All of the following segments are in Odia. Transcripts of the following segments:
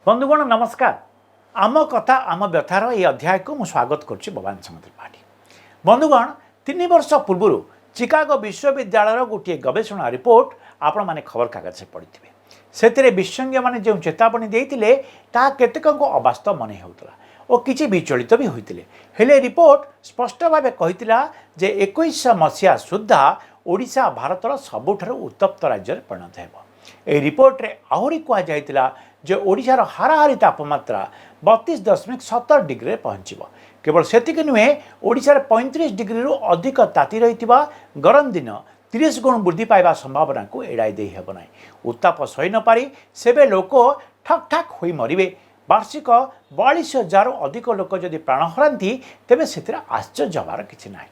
ବନ୍ଧୁଗଣ ନମସ୍କାର। ଆମ କଥା ଆମ ବ୍ୟଥାର ଏହି ଅଧ୍ୟାୟକୁ ମୁଁ ସ୍ୱାଗତ କରୁଛି ଭବାନୀ ଶଙ୍କର ତ୍ରିପାଠୀ। ବନ୍ଧୁଗଣ, 3 ବର୍ଷ ପୂର୍ବରୁ ଚିକାଗୋ ବିଶ୍ୱବିଦ୍ୟାଳୟର ଗୋଟିଏ ଗବେଷଣା ରିପୋର୍ଟ ଆପଣମାନେ ଖବରକାଗଜରେ ପଢ଼ିଥିବେ। ସେଥିରେ ବିଶେଷଜ୍ଞମାନେ ଯେଉଁ ଚେତାବନୀ ଦେଇଥିଲେ, ତାହା କେତେକଙ୍କୁ ଅବାସ୍ତବ ମନେ ହେଉଥିଲା ଓ କିଛି ବିଚଳିତ ବି ହୋଇଥିଲେ। ହେଲେ ରିପୋର୍ଟ ସ୍ପଷ୍ଟ ଭାବେ କହିଥିଲା ଯେ 2100 ମସିହା ସୁଦ୍ଧା ଓଡ଼ିଶା ଭାରତର ସବୁଠାରୁ ଉତ୍ତପ୍ତ ରାଜ୍ୟରେ ପରିଣତ ହେବ। ଏହି ରିପୋର୍ଟରେ ଆହୁରି କୁହାଯାଇଥିଲା ଯେ ଓଡ଼ିଶାର ହାରାହାରି ତାପମାତ୍ରା 32.17 ଡିଗ୍ରୀରେ ପହଞ୍ଚିବ। କେବଳ ସେତିକି ନୁହେଁ, ଓଡ଼ିଶାରେ 35 ଡିଗ୍ରୀରୁ ଅଧିକ ତାତି ରହିଥିବା ଗରମ ଦିନ 30 ଗୁଣ ବୃଦ୍ଧି ପାଇବା ସମ୍ଭାବନାକୁ ଏଡ଼ାଇ ଦେଇ ହେବ ନାହିଁ। ଉତ୍ତାପ ସହି ନପାରି ସେବେ ଲୋକ ଠକ୍ ଠାକ୍ ହୋଇ ମରିବେ। ବାର୍ଷିକ 42,000ରୁ ଅଧିକ ଲୋକ ଯଦି ପ୍ରାଣ ହରାନ୍ତି, ତେବେ ସେଥିରେ ଆଶ୍ଚର୍ଯ୍ୟ ହେବାର କିଛି ନାହିଁ।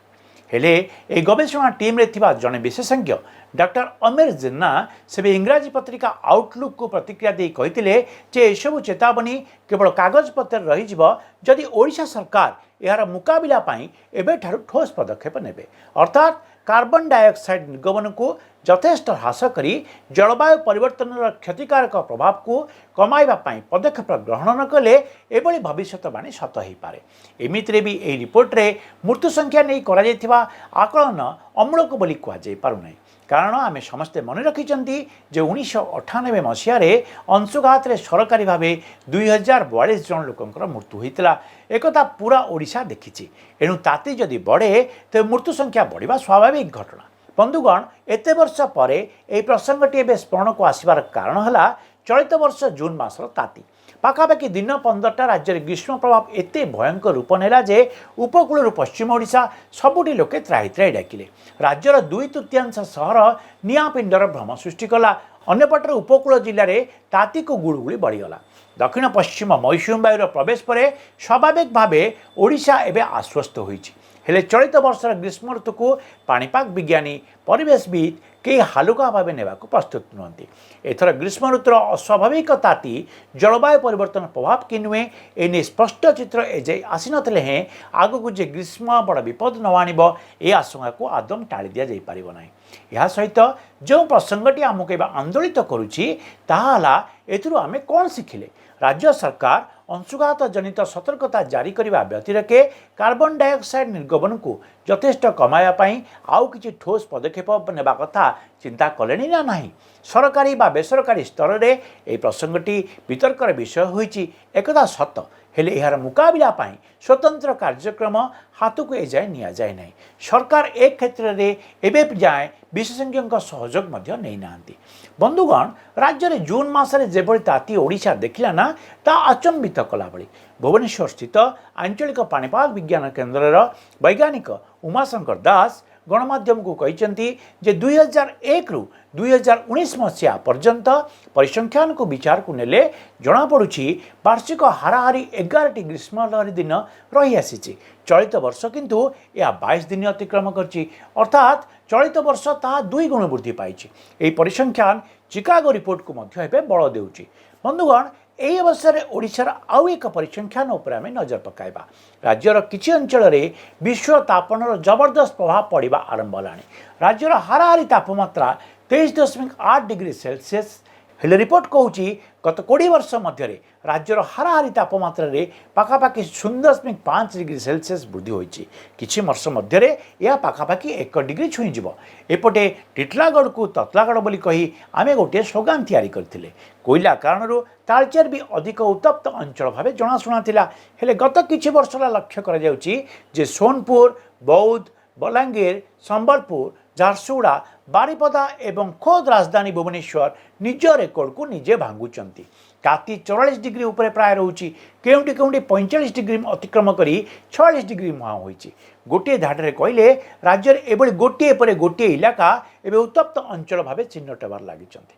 ହେଲେ ଏହି ଗବେଷଣା ଟିମ୍ରେ ଥିବା ଜଣେ ବିଶେଷଜ୍ଞ ଡକ୍ଟର ଅମୀର ଜିନ୍ନା ସେବେ ଇଂରାଜୀ ପତ୍ରିକା ଆଉଟଲୁକ୍କୁ ପ୍ରତିକ୍ରିୟା ଦେଇ କହିଥିଲେ ଯେ ଏସବୁ ଚେତାବନୀ କେବଳ କାଗଜପତ୍ରରେ ରହିଯିବ, ଯଦି ଓଡ଼ିଶା ସରକାର ଏହାର ମୁକାବିଲା ପାଇଁ ଏବେଠାରୁ ଠୋସ୍ ପଦକ୍ଷେପ ନେବେ। ଅର୍ଥାତ୍ କାର୍ବନ ଡାଇଅକ୍ସାଇଡ୍ ନିର୍ଗମନକୁ ଯଥେଷ୍ଟ ହ୍ରାସ କରି ଜଳବାୟୁ ପରିବର୍ତ୍ତନର କ୍ଷତିକାରକ ପ୍ରଭାବକୁ କମାଇବା ପାଇଁ ପଦକ୍ଷେପ ଗ୍ରହଣ ନ କଲେ ଏଭଳି ଭବିଷ୍ୟତବାଣୀ ସତ ହୋଇପାରେ। ଏମିତିରେ ବି ଏହି ରିପୋର୍ଟରେ ମୃତ୍ୟୁ ସଂଖ୍ୟା ନେଇ କରାଯାଇଥିବା ଆକଳନ ଅମୂଳକ ବୋଲି କୁହାଯାଇ ପାରୁନାହିଁ। କାରଣ ଆମେ ସମସ୍ତେ ମନେ ରଖିଛନ୍ତି ଯେ 1998 ମସିହାରେ ଅଂଶୁଘାତରେ ସରକାରୀ ଭାବେ 2042 ଜଣ ଲୋକଙ୍କର ମୃତ୍ୟୁ ହୋଇଥିଲା। ଏକଥା ପୁରା ଓଡ଼ିଶା ଦେଖିଛି। ଏଣୁ ତାତି ଯଦି ବଢ଼େ, ତେବେ ମୃତ୍ୟୁ ସଂଖ୍ୟା ବଢ଼ିବା ସ୍ୱାଭାବିକ ଘଟଣା। ବନ୍ଧୁଗଣ, ଏତେ ବର୍ଷ ପରେ ଏହି ପ୍ରସଙ୍ଗଟି ଏବେ ସ୍ମରଣକୁ ଆସିବାର କାରଣ ହେଲା ଚଳିତ ବର୍ଷ ଜୁନ୍ ମାସର ତାତି। ପାଖାପାଖି ଦିନ 15ଟା ରାଜ୍ୟରେ ଗ୍ରୀଷ୍ମ ପ୍ରଭାବ ଏତେ ଭୟଙ୍କର ରୂପ ନେଲା ଯେ ଉପକୂଳରୁ ପଶ୍ଚିମ ଓଡ଼ିଶା ସବୁଠି ଲୋକେ ତ୍ରାହି ତ୍ରାହି ଡାକିଲେ। ରାଜ୍ୟର ଦୁଇ ତୃତୀୟାଂଶ ସହର ନିଆଁ ପିଣ୍ଡର ଭ୍ରମ ସୃଷ୍ଟି କଲା। ଅନ୍ୟପଟରେ ଉପକୂଳ ଜିଲ୍ଲାରେ ତାତିକୁ ଗୁଳୁଗୁଳି ବଢ଼ିଗଲା। ଦକ୍ଷିଣ ପଶ୍ଚିମ ମୌସୁମୀ ବାୟୁର ପ୍ରବେଶ ପରେ ସ୍ୱାଭାବିକ ଭାବେ ଓଡ଼ିଶା ଏବେ ଆଶ୍ୱସ୍ତ ହୋଇଛି। ହେଲେ ଚଳିତ ବର୍ଷର ଗ୍ରୀଷ୍ମ ଋତୁକୁ ପାଣିପାଗ ବିଜ୍ଞାନୀ, ପରିବେଶବିତ୍ କେହି ହାଲୁକା ଭାବେ ନେବାକୁ ପ୍ରସ୍ତୁତ ନୁହନ୍ତି। ଏଥର ଗ୍ରୀଷ୍ମ ଋତୁର ଅସ୍ୱାଭାବିକ ତାତି ଜଳବାୟୁ ପରିବର୍ତ୍ତନ ପ୍ରଭାବ କି ନୁହେଁ, ଏନେଇ ସ୍ପଷ୍ଟ ଚିତ୍ର ଏଯାଇ ଆସିନଥିଲେ ହେଁ ଆଗକୁ ଯେ ଗ୍ରୀଷ୍ମ ବଡ଼ ବିପଦ ନ ଆଣିବ, ଏ ଆଶଙ୍କାକୁ ଆଦୌ ଟାଳି ଦିଆଯାଇପାରିବ ନାହିଁ। ଏହା ସହିତ ଯେଉଁ ପ୍ରସଙ୍ଗଟି ଆମକୁ ଏବେ ଆନ୍ଦୋଳିତ କରୁଛି, ତାହା ହେଲା, ଏଥିରୁ ଆମେ କ'ଣ ଶିଖିଲେ? ରାଜ୍ୟ ସରକାର ଅଂଶୁଘାତ ଜନିତ ସତର୍କତା ଜାରି କରିବା ବ୍ୟତିରେକେ କାର୍ବନ ଡାଇଅକ୍ସାଇଡ୍ ନିର୍ଗମନକୁ ଯଥେଷ୍ଟ କମାଇବା ପାଇଁ ଆଉ କିଛି ଠୋସ୍ ପଦକ୍ଷେପ ନେବା କଥା ଚିନ୍ତା କଲେଣି ନା ନାହିଁ? ସରକାରୀ ବା ବେସରକାରୀ ସ୍ତରରେ ଏହି ପ୍ରସଙ୍ଗଟି ବିତର୍କର ବିଷୟ ହୋଇଛି, ଏକଥା ସତ। ହେଲେ ଏହାର ମୁକାବିଲା ପାଇଁ ସ୍ୱତନ୍ତ୍ର କାର୍ଯ୍ୟକ୍ରମ ହାତକୁ ଏଯାଏଁ ନିଆଯାଇ ନାହିଁ। ସରକାର ଏ କ୍ଷେତ୍ରରେ ଏବେ ଯାଏଁ ବିଶେଷଜ୍ଞଙ୍କ ସହଯୋଗ ମଧ୍ୟ ନେଇନାହାନ୍ତି। ବନ୍ଧୁଗଣ, ରାଜ୍ୟରେ ଜୁନ୍ ମାସରେ ଯେଭଳି ତାତି ଓଡ଼ିଶା ଦେଖିଲା ନା, ତାହା ଆଚମ୍ବିତ କଲା ଭଳି। ଭୁବନେଶ୍ୱର ସ୍ଥିତ ଆଞ୍ଚଳିକ ପାଣିପାଗ ବିଜ୍ଞାନ କେନ୍ଦ୍ରର ବୈଜ୍ଞାନିକ ଉମାଶଙ୍କର ଦାସ ଗଣମାଧ୍ୟମକୁ କହିଛନ୍ତି ଯେ 2001ରୁ 2019 ମସିହା ପର୍ଯ୍ୟନ୍ତ ପରିସଂଖ୍ୟାନକୁ ବିଚାରକୁ ନେଲେ ଜଣାପଡ଼ୁଛି, ବାର୍ଷିକ ହାରାହାରି 11ଟି ଗ୍ରୀଷ୍ମ ଲହରୀ ଦିନ ରହିଆସିଛି। ଚଳିତ ବର୍ଷ କିନ୍ତୁ ଏହା 22 ଦିନ ଅତିକ୍ରମ କରିଛି। ଅର୍ଥାତ୍ ଚଳିତ ବର୍ଷ ତାହା ଦୁଇ ଗୁଣ ବୃଦ୍ଧି ପାଇଛି। ଏହି ପରିସଂଖ୍ୟାନ ଚିକାଗୋ ରିପୋର୍ଟକୁ ମଧ୍ୟ ଏବେ ବଳ ଦେଉଛି। ବନ୍ଧୁଗଣ, ଏହି ଅବସରରେ ଓଡ଼ିଶାର ଆଉ ଏକ ପରିସଂଖ୍ୟାନ ଉପରେ ଆମେ ନଜର ପକାଇବା। ରାଜ୍ୟର କିଛି ଅଞ୍ଚଳରେ ବିଶ୍ୱ ତାପନର ଜବରଦସ୍ତ ପ୍ରଭାବ ପଡ଼ିବା ଆରମ୍ଭ ହେଲାଣି। ରାଜ୍ୟର ହାରାହାରି ତାପମାତ୍ରା 23.8 ଡିଗ୍ରୀ ସେଲସିୟସ୍। ହେଲେ ରିପୋର୍ଟ କହୁଛି, ଗତ 20 ବର୍ଷ ମଧ୍ୟରେ ରାଜ୍ୟର ହାରାହାରି ତାପମାତ୍ରାରେ ପାଖାପାଖି 0.5 ଡିଗ୍ରୀ ସେଲସିୟସ୍ ବୃଦ୍ଧି ହୋଇଛି। କିଛି ବର୍ଷ ମଧ୍ୟରେ ଏହା ପାଖାପାଖି 1 ଡିଗ୍ରୀ ଛୁଇଁଯିବ। ଏପଟେ ଟିଟଲାଗଡ଼କୁ ତତଲାଗଡ଼ ବୋଲି କହି ଆମେ ଗୋଟିଏ ସ୍ଲୋଗାନ ତିଆରି କରିଥିଲେ। କୋଇଲା କାରଣରୁ ତାଳଚେର ବି ଅଧିକ ଉତ୍ତପ୍ତ ଅଞ୍ଚଳ ଭାବେ ଜଣାଶୁଣା ଥିଲା। ହେଲେ ଗତ କିଛି ବର୍ଷ ହେଲା ଲକ୍ଷ୍ୟ କରାଯାଉଛି ଯେ ସୋନପୁର, ବୌଦ୍ଧ, ବଲାଙ୍ଗୀର, ସମ୍ବଲପୁର, ଝାରସୁଗୁଡ଼ା, ବାରିପଦା ଏବଂ ଖୋଦ୍ ରାଜଧାନୀ ଭୁବନେଶ୍ୱର ନିଜ ରେକର୍ଡକୁ ନିଜେ ଭାଙ୍ଗୁଛନ୍ତି। ତାତି 44 ଡିଗ୍ରୀ ଉପରେ ପ୍ରାୟ ରହୁଛି। କେଉଁଠି କେଉଁଠି 45 ଡିଗ୍ରୀ ଅତିକ୍ରମ କରି 46 ଡିଗ୍ରୀ ମୁହାଁ ହୋଇଛି। ଗୋଟିଏ ଧାଡ଼ିରେ କହିଲେ, ରାଜ୍ୟରେ ଏଭଳି ଗୋଟିଏ ପରେ ଗୋଟିଏ ଇଲାକା ଏବେ ଉତ୍ତପ୍ତ ଅଞ୍ଚଳ ଭାବେ ଚିହ୍ନଟ ହେବାରେ ଲାଗିଛନ୍ତି।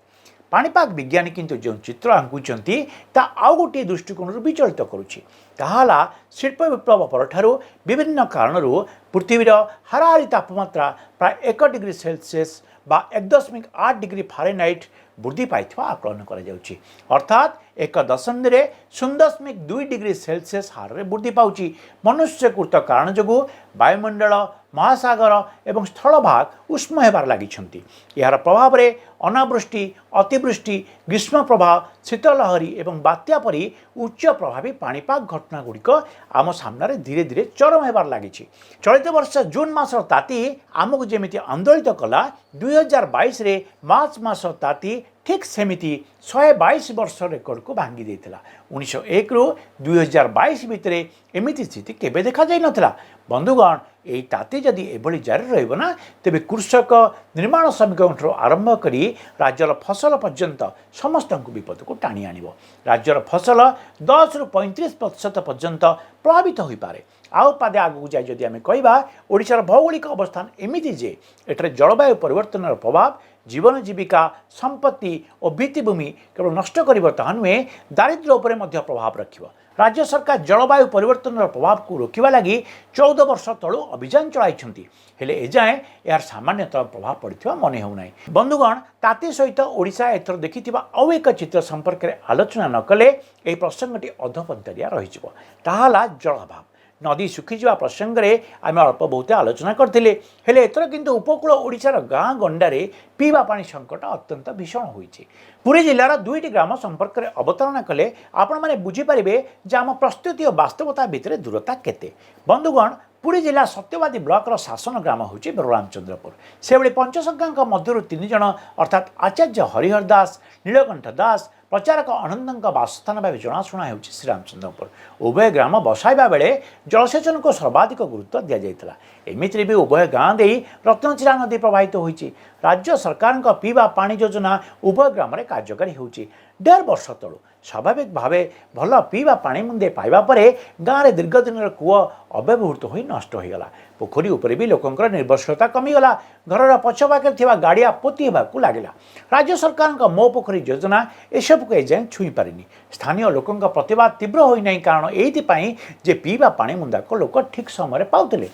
ପାଣିପାଗ ବିଜ୍ଞାନୀ କିନ୍ତୁ ଯେଉଁ ଚିତ୍ର ଆଙ୍କୁଛନ୍ତି, ତା ଆଉ ଗୋଟିଏ ଦୃଷ୍ଟିକୋଣରୁ ବିଚଳିତ କରୁଛି। ତାହା ହେଲା, ଶିଳ୍ପ ବିପ୍ଳବ ପରଠାରୁ ବିଭିନ୍ନ କାରଣରୁ ପୃଥିବୀର ହାରାହାରି ତାପମାତ୍ରା ପ୍ରାୟ 1 ଡିଗ୍ରୀ ସେଲସିୟସ୍ ବା 1.8 ଡିଗ୍ରୀ ଫାରେନହାଇଟ୍ ବୃଦ୍ଧି ପାଇଥିବା ଆକଳନ କରାଯାଉଛି। ଅର୍ଥାତ୍ ଏକ ଦଶନ୍ଧିରେ 0.2 ଡିଗ୍ରୀ ସେଲସିୟସ୍ ହାରରେ ବୃଦ୍ଧି ପାଉଛି। ମନୁଷ୍ୟକୃତ କାରଣ ଯୋଗୁଁ ବାୟୁମଣ୍ଡଳ, ମହାସାଗର ଏବଂ ସ୍ଥଳଭାଗ ଉଷ୍ମ ହେବାରେ ଲାଗିଛନ୍ତି। ଏହାର ପ୍ରଭାବରେ ଅନାବୃଷ୍ଟି, ଅତିବୃଷ୍ଟି, ଗ୍ରୀଷ୍ମ ପ୍ରବାହ, ଶୀତଲହରୀ ଏବଂ ବାତ୍ୟା ପରି ଉଚ୍ଚ ପ୍ରଭାବୀ ପାଣିପାଗ ଘଟଣାଗୁଡ଼ିକ ଆମ ସାମ୍ନାରେ ଧୀରେ ଧୀରେ ଚରମ ହେବାରେ ଲାଗିଛି। ଚଳିତ ବର୍ଷ ଜୁନ୍ ମାସର ତାତି ଆମକୁ ଯେମିତି ଆନ୍ଦୋଳିତ କଲା, 2022ରେ ମାର୍ଚ୍ଚ ମାସ ତାତି ଠିକ୍ ସେମିତି 122 ବର୍ଷ ରେକର୍ଡକୁ ଭାଙ୍ଗି ଦେଇଥିଲା। 1901ରୁ 2022 ଭିତରେ ଏମିତି ସ୍ଥିତି କେବେ ଦେଖାଯାଇନଥିଲା। ବନ୍ଧୁଗଣ, ଏହି ତାତି ଯଦି ଏଭଳି ଜାରି ରହିବ ନା, ତେବେ କୃଷକ, ନିର୍ମାଣ ଶ୍ରମିକଙ୍କଠାରୁ ଆରମ୍ଭ କରି ରାଜ୍ୟର ଫସଲ ପର୍ଯ୍ୟନ୍ତ ସମସ୍ତଙ୍କୁ ବିପଦକୁ ଟାଣି ଆଣିବ। ରାଜ୍ୟର ଫସଲ 10ରୁ 35% ପର୍ଯ୍ୟନ୍ତ ପ୍ରଭାବିତ ହୋଇପାରେ। ଆଉ ପାଦେ ଆଗକୁ ଯାଇ ଯଦି ଆମେ କହିବା, ଓଡ଼ିଶାର ଭୌଗୋଳିକ ଅବସ୍ଥାନ ଏମିତି ଯେ ଏଠାରେ ଜଳବାୟୁ ପରିବର୍ତ୍ତନର ପ୍ରଭାବ ଜୀବନ ଜୀବିକା, ସମ୍ପତ୍ତି ଓ ଭିତ୍ତିଭୂମି କେବଳ ନଷ୍ଟ କରିବ ତାହା ନୁହେଁ, ଦାରିଦ୍ର୍ୟ ଉପରେ ମଧ୍ୟ ପ୍ରଭାବ ରଖିବ। ରାଜ୍ୟ ସରକାର ଜଳବାୟୁ ପରିବର୍ତ୍ତନର ପ୍ରଭାବକୁ ରୋକିବା ଲାଗି 14 ବର୍ଷ ତଳୁ ଅଭିଯାନ ଚଳାଇଛନ୍ତି। ହେଲେ ଏଯାଏଁ ଏହାର ସାମାନ୍ୟତମ ପ୍ରଭାବ ପଡ଼ିଥିବା ମନେ ହେଉନାହିଁ। ବନ୍ଧୁଗଣ, ତାତି ସହିତ ଓଡ଼ିଶା ଏଥର ଦେଖିଥିବା ଆଉ ଏକ ଚିତ୍ର ସମ୍ପର୍କରେ ଆଲୋଚନା ନ କଲେ ଏହି ପ୍ରସଙ୍ଗଟି ଅଧପନ୍ତରିଆ ରହିଯିବ। ତାହା ହେଲା ଜଳ ଅଭାବ। ନଦୀ ଶୁଖିଯିବା ପ୍ରସଙ୍ଗରେ ଆମେ ଅଳ୍ପ ବହୁତ ଆଲୋଚନା କରିଥିଲେ। ହେଲେ ଏଥର କିନ୍ତୁ ଉପକୂଳ ଓଡ଼ିଶାର ଗାଁ ଗଣ୍ଡାରେ ପିଇବା ପାଣି ସଙ୍କଟ ଅତ୍ୟନ୍ତ ଭୀଷଣ ହୋଇଛି। ପୁରୀ ଜିଲ୍ଲାର ଦୁଇଟି ଗ୍ରାମ ସମ୍ପର୍କରେ ଅବତାରଣା କଲେ ଆପଣମାନେ ବୁଝିପାରିବେ ଯେ ଆମ ପ୍ରସ୍ତୁତି ଓ ବାସ୍ତବତା ଭିତରେ ଦୂରତା କେତେ। ବନ୍ଧୁଗଣ, ପୁରୀ ଜିଲ୍ଲା ସତ୍ୟବାଦୀ ବ୍ଲକର ଶାସନ ଗ୍ରାମ ହେଉଛି ବଳରାମଚନ୍ଦ୍ରପୁର। ସେଭଳି ପଞ୍ଚସଖାଙ୍କ ମଧ୍ୟରୁ ତିନି ଜଣ, ଅର୍ଥାତ୍ ଆଚାର୍ଯ୍ୟ ହରିହର ଦାସ, ନୀଳକଣ୍ଠ ଦାସ, ପ୍ରଚାରକ ଆନନ୍ଦଙ୍କ ବାସସ୍ଥାନ ଭାବେ ଜଣାଶୁଣା ହେଉଛି ଶ୍ରୀରାମଚନ୍ଦ୍ରପୁର। ଉଭୟ ଗ୍ରାମ ବସାଇବା ବେଳେ ଜଳସେଚନକୁ ସର୍ବାଧିକ ଗୁରୁତ୍ୱ ଦିଆଯାଇଥିଲା। ଏମିତିରେ ବି ଉଭୟ ଗାଁ ଦେଇ ରତ୍ନଚିରା ନଦୀ ପ୍ରବାହିତ ହୋଇଛି। ରାଜ୍ୟ ସରକାରଙ୍କ ପିଇବା ପାଣି ଯୋଜନା ଉଭୟ ଗ୍ରାମରେ କାର୍ଯ୍ୟକାରୀ ହେଉଛି 1.5 ବର୍ଷ ତଳୁ। ସ୍ୱାଭାବିକ ଭାବେ ଭଲ ପିଇବା ପାଣି ମୁନ୍ଦେ ପାଇବା ପରେ ଗାଁରେ ଦୀର୍ଘ ଦିନର କୂଅ ଅବ୍ୟବହୃତ ହୋଇ ନଷ୍ଟ ହୋଇଗଲା। ପୋଖରୀ ଉପରେ ବି ଲୋକଙ୍କର ନିର୍ଭରଶୀଳତା କମିଗଲା। ଘରର ପଛ ପାଖରେ ଥିବା ଗାଡ଼ିଆ ପୋତି ହେବାକୁ ଲାଗିଲା। ରାଜ୍ୟ ସରକାରଙ୍କ ମୋ ପୋଖରୀ ଯୋଜନା ଏସବୁକୁ ଏଯାଏଁ ଛୁଇଁ ପାରିନି। ସ୍ଥାନୀୟ ଲୋକଙ୍କ ପ୍ରତିବାଦ ତୀବ୍ର ହୋଇନାହିଁ, କାରଣ ଏଇଥିପାଇଁ ଯେ ପିଇବା ପାଣି ମୁନ୍ଦାକ ଲୋକ ଠିକ୍ ସମୟରେ ପାଉଥିଲେ।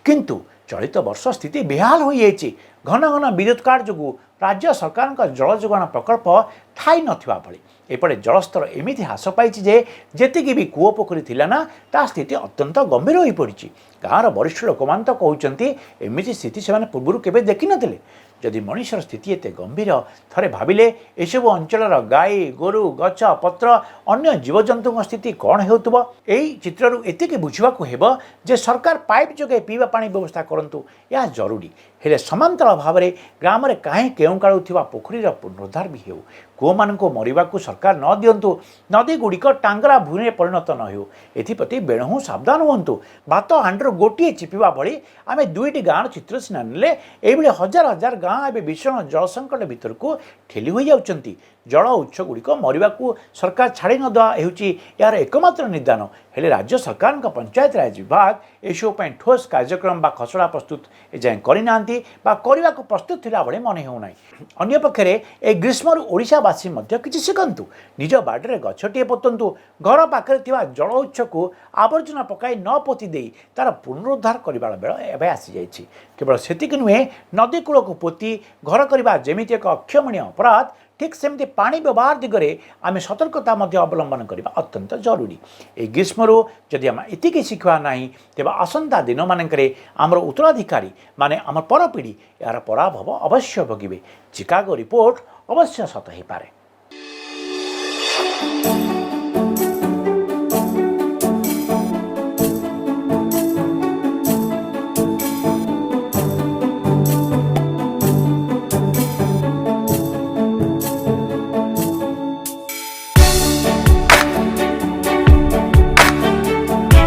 କିନ୍ତୁ ଚଳିତ ବର୍ଷ ସ୍ଥିତି ବେହାଲ ହୋଇଯାଇଛି। ଘନ ଘନ ବିଦ୍ୟୁତ କାଟ ଯୋଗୁଁ ରାଜ୍ୟ ସରକାରଙ୍କ ଜଳ ଯୋଗାଣ ପ୍ରକଳ୍ପ ଥାଇ ନଥିବା ଭଳି। ଏପଟେ ଜଳସ୍ତର ଏମିତି ହ୍ରାସ ପାଇଛି ଯେ ଯେତିକି ବି କୂଅ ପୋଖରୀ ଥିଲା ନା, ତା ସ୍ଥିତି ଅତ୍ୟନ୍ତ ଗମ୍ଭୀର ହୋଇପଡ଼ିଛି। ଗାଁର ବରିଷ୍ଠ ଲୋକମାନେ ତ କହୁଛନ୍ତି, ଏମିତି ସ୍ଥିତି ସେମାନେ ପୂର୍ବରୁ କେବେ ଦେଖିନଥିଲେ। ଯଦି ମଣିଷର ସ୍ଥିତି ଏତେ ଗମ୍ଭୀର, ଥରେ ଭାବିଲେ ଏସବୁ ଅଞ୍ଚଳର ଗାଈ ଗୋରୁ, ଗଛ ପତ୍ର, ଅନ୍ୟ ଜୀବଜନ୍ତୁଙ୍କ ସ୍ଥିତି କ'ଣ ହେଉଥିବ? ଏହି ଚିତ୍ରରୁ ଏତିକି ବୁଝିବାକୁ ହେବ ଯେ ସରକାର ପାଇପ୍ ଯୋଗେ ପିଇବା ପାଣି ବ୍ୟବସ୍ଥା କରନ୍ତୁ, ଏହା ଜରୁରୀ। ହେଲେ ସମାନ୍ତରାଳ ଭାବରେ ଗ୍ରାମରେ କାହିଁ କେଉଁ କାଳୁ ଥିବା ପୋଖରୀର ପୁନରୁଦ୍ଧାର ବି ହେଉ। କୂଅମାନଙ୍କୁ ମରିବାକୁ ସରକାର ନ ଦିଅନ୍ତୁ। ନଦୀଗୁଡ଼ିକ ଟାଙ୍ଗରା ଭୂଇଁରେ ପରିଣତ ନ ହେଉ, ଏଥିପ୍ରତି ବେଣୁହୁଁ ସାବଧାନ ହୁଅନ୍ତୁ। ଭାତ ହାଣ୍ଡିରୁ ଗୋଟିଏ ଚିପିବା ଭଳି ଆମେ ଦୁଇଟି ଗାଁର ଚିତ୍ର ସିନା ନେଲେ, ଏଇଭଳି ହଜାର ହଜାର ଗାଁ ଏବେ ଭୀଷଣ ଜଳ ସଙ୍କଟ ଭିତରକୁ ଠେଲି ହୋଇଯାଉଛନ୍ତି। ଜଳ ଉତ୍ସଗୁଡ଼ିକ ମରିବାକୁ ସରକାର ଛାଡ଼ି ନ ଦେବା ହେଉଛି ଏହାର ଏକମାତ୍ର ନିଦାନ। ହେଲେ ରାଜ୍ୟ ସରକାରଙ୍କ ପଞ୍ଚାୟତରାଜ ବିଭାଗ ଏସବୁ ପାଇଁ ଠୋସ୍ କାର୍ଯ୍ୟକ୍ରମ ବା ଖସଡ଼ା ପ୍ରସ୍ତୁତ ଏଯାଏଁ କରିନାହାନ୍ତି ବା କରିବାକୁ ପ୍ରସ୍ତୁତ ଥିଲା ଭଳି ମନେ ହେଉନାହିଁ। ଅନ୍ୟପକ୍ଷରେ ଏ ଗ୍ରୀଷ୍ମରୁ ଓଡ଼ିଶାବାସୀ ମଧ୍ୟ କିଛି ଶିଖନ୍ତୁ। ନିଜ ବାଡ଼ିରେ ଗଛଟିଏ ପୋତନ୍ତୁ। ଘର ପାଖରେ ଥିବା ଜଳ ଉତ୍ସକୁ ଆବର୍ଜନା ପକାଇ ନ ପୋତି ଦେଇ ତା'ର ପୁନରୁଦ୍ଧାର କରିବାର ବେଳ ଏବେ ଆସିଯାଇଛି। କେବଳ ସେତିକି ନୁହେଁ, ନଦୀ କୂଳକୁ ପୋତି ଘର କରିବା ଯେମିତି ଏକ ଅକ୍ଷମଣୀୟ ଅପରାଧ, ଠିକ୍ ସେମିତି ପାଣି ବ୍ୟବହାର ଦିଗରେ ଆମେ ସତର୍କତା ମଧ୍ୟ ଅବଲମ୍ବନ କରିବା ଅତ୍ୟନ୍ତ ଜରୁରୀ। ଏହି ଗ୍ରୀଷ୍ମରୁ ଯଦି ଆମେ ଏତିକି ଶିଖିବା ନାହିଁ, ତେବେ ଆସନ୍ତା ଦିନମାନଙ୍କରେ ଆମର ଉତ୍ତରାଧିକାରୀ ମାନେ ଆମ ପରପିଢ଼ି ଏହାର ପରାଭବ ଅବଶ୍ୟ ଭୋଗିବେ। ଚିକାଗୋ ରିପୋର୍ଟ ଅବଶ୍ୟ ସତ ହୋଇପାରେ।